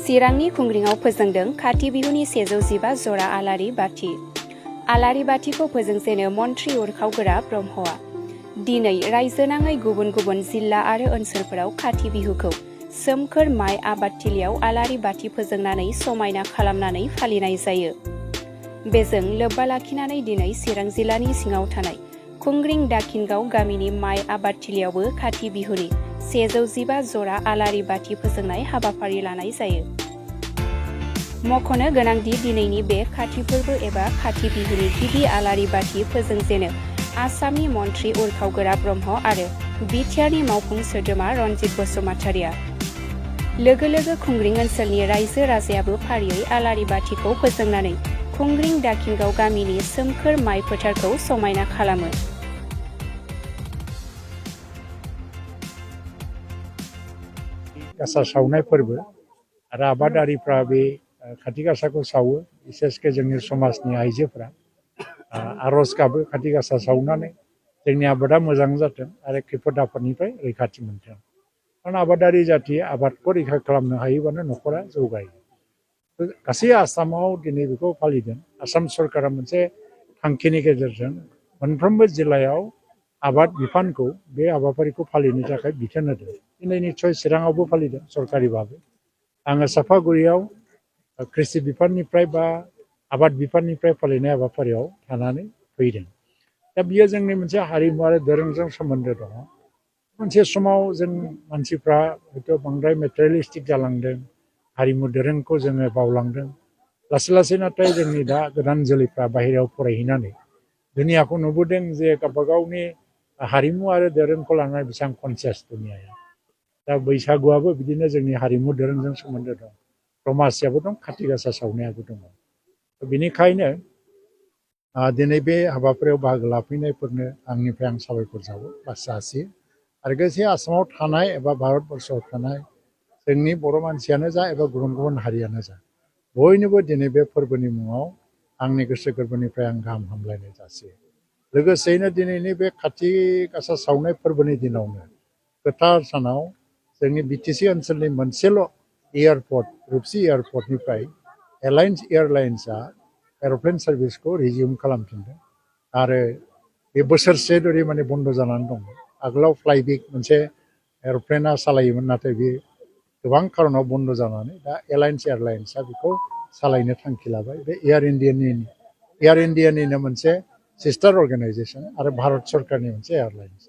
चिरांनि खुंग्रिङाव फोजोंदों खाथि बिहुनि 115 जरा आलारि बाथि। आलारि बाथिखौ फोजोंजेनो मन्थ्रि उरखावगोरा ब्रह्मआ। दिनै रायजोनाङै गुबुन गुबुन जिल्ला आरो ओनसोलफोराव खाथि बिहुखौ सोमखोर माइ आबादथिलियाव आलारि बाथि फोजोंनानै समायना खालामनानै फालिनाय जायो। बेजों लोब्बा लाखिनानै दिनै चिरां जिल्लानि सिङाव थानाय खुंग्रिं दाखिनगाव गामिनि माइ आबादथिलियावबो खाथि बिहुनि 115 जरा आलारि बाथि फोजोंनाय हाबाफारि लानाय जायो। मख'नो गोनांदि दिनैनि बे खाथि फोरबो एबा खाथि बिहुनि गिबि आलारि बाथि फोजोंजेनो आसामनि मन्थ्रि उरखावगोरा ब्रह्म आरो बिटिआरनि मावफुं सोद्रोमा रनजित बसुमतारिया। लोगो लोगो खुंग्रिं ओनसोलनि रायजो राजायाबो फारियै आलारि बाथिखौ फोजोंनानै खुंग्रिं दाखिनगाव गामिनि सोमखोर माइ फोथारखौ समायना खालामो। गासा सावनाय फोरबो आरो आबादारिफ्रा बे खाथि गासाखौ सावो। बिसेसके जोंनि समाजनि आइजोफ्रा आर'ज गाबो खाथि गासा सावनानै जोंनि आबादा मोजां जाथों आरो खैफोद आफोदनिफ्राय रैखाथि मोनथों। खारन आबादारि जाथि आबादखौ रैखा खालामनो हायोबानो न'खरा जौगायो। गासै आसामाव दिनै बेखौ फालिदों। आसाम सरकारा मोनसे थांखिनि गेजेरजों मोनफ्रोमबो जिल्लायाव आबाद बिफानखौ बे हाबाफारिखौ फालिनो थाखाय बिथोन होदों। दिनै निस्सय चिराङावबो फालिदों सरकारि भाबै। आङो सापागुरियाव कृषि बिफाननिफ्राय बा आबाद बिफाननिफ्राय फालिनाय हाबाफारियाव थानानै फैदों। दा बियो जोंनि मोनसे हारिमु आरो दोरोंजों सोमोन्दो दङ। मोनसे समाव जों मानसिफ्रा हयथ' बांद्राय मेटेरियेलिस्टिक जालांदों, हारिमु दोरोंखौ जोङो बावलांदों। लासै लासै नाथाय जोंनि दा गोदान जोलैफ्रा बाहेरायाव फरायहैनानै दुनियाखौ नुबोदों जे गावबा गावनि हारिमु आरो दोरोंखौ लानानै बेसेबां कनसियास दुनियाया। दा बैसागुआबो बिदिनो जोंनि हारिमु दोरोंजों सोमोन्दो दं। दमासियाबो दं, खाथि गासा सावनायाबो दङ। बेनिखायनो दिनै बे हाबाफारियाव बाहागो लाफैनायफोरनो आंनिफ्राय आं साबायखर जासियो। आरो लोगोसे आसामाव थानाय एबा भारतबर्षआव थानाय जोंनि बर' मानसियानो जा एबा गुबुन गुबुन हारियानो जा बयनोबो दिनै बे फोरबोनि मुङाव आंनि गोसो गोरबोनिफ्राय आं गाहाम हामलायनाय जासियो। लोगोसेयैनो दिनैनि बे खाथि गासा सावनाय फोरबोनि दिनावनो गोथार सानाव जोंनि बिटिसि ओनसोलनि मोनसेल' एयारपर्ट रुपसि एयारपर्टनिफ्राय एलायन्स एयारलाइन्सआ एर'प्लेन सार्भिसखौ रिजिउम खालामफिनदों। आरो बे बोसोरसे धरि माने बन्द' जानानै दं। आगोलाव फ्लाइबिग मोनसे एर'प्लेना सालायोमोन, नाथाय बे गोबां खारनाव बन्द' जानानै दा एलायन्स एयारलाइन्सआ बेखौ सालायनो थांखि लाबाय। बे एयार इन्डियानिनो मोनसे सिस्टार अर्गेनाइजेसन आरो भारत सरकारनि मोनसे एयारलाइन्स।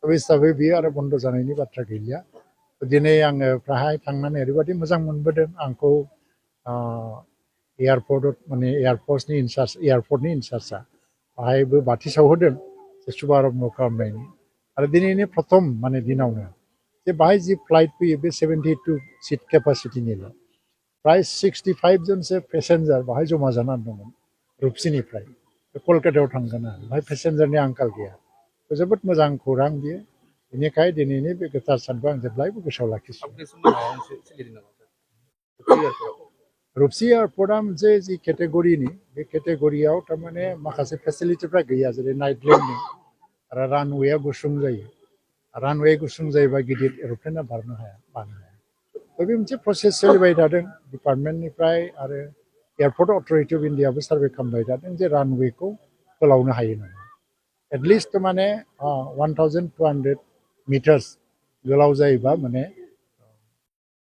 बे हिसाबै बियो आरो बन्द' जानायनि बाथ्रा गैलिया। दिनै आङो फ्राय थांनानै ओरैबायदि मोजां मोनबोदों। आंखौ एयारपर्टनि इनसार्जआ बाहायबो बाथि सावहोदों शुभारम्भ खालामनायनि। आरो दिनैनि प्रथम दिनावनो जे बाहाय जि फ्लाइट फैयो बे 72 सिट केपासिटिनिल'। फ्राय 65 जनसो पेसेन्जार बाहाय जमा जानानै दंमोन रुपसिनिफ्राय। कलकातायाव थांगोन आरो बाहाय पेसेन्जारनि आंखाल गैया। जोबोद मोजां खौरां बियो। बेनिखायनो दिनैनि बे गोथार सानखौ आं जेब्लायबो गोसोआव लाखिसिगोन। रुपसि एयारपर्टआ मोनसे जि केटेगरिनि बे केटेगरियाव थारमाने माखासे फेसिलिटिफ्रा गैया, जेरै नाइट लेन्डिं आरो रानवेया गुसुं जायो। रानवे गुसुं जायोबा गिदिर एर'प्लेना बारनो हाया। बे मोनसे प्रसेस सोलिबाय थादों डिपार्टमेन्टनिफ्राय आरो एयारपर्ट अथरिटि अफ इन्डियाबो सार्भे खालामबाय थादों जे रानवेखौ फोलावनो हायो नामा। एटलिस्ट 1200 मिटार्स गोलाव जायोबा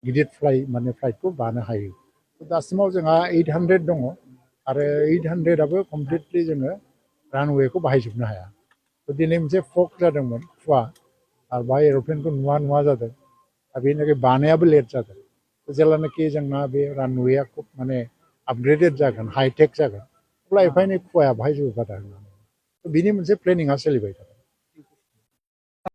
गिदिर फ्लाइटखौ बानो हायो। दासिमाव जोंहा 800 दङ आरो 800आबो कमप्लिटलि जोङो रानवेखौ बाहायजोबनो हाया। दिनै मोनसे फग जादोंमोन, खुवा, आरो बाहाय एर'प्लेनखौ नुवा जादों। दा बेनि थाखाय बानायाबो लेट जादों। जेब्लानाखि जोंना बे रानवेया खुब आपग्रेडेड जागोन, हाइटेक जागोन, अब्ला एफा एनै खुवाया बाहाय जोबोद बादा होगोन। बिनि मोनसे प्लेनिंआ सोलिबाय थादों।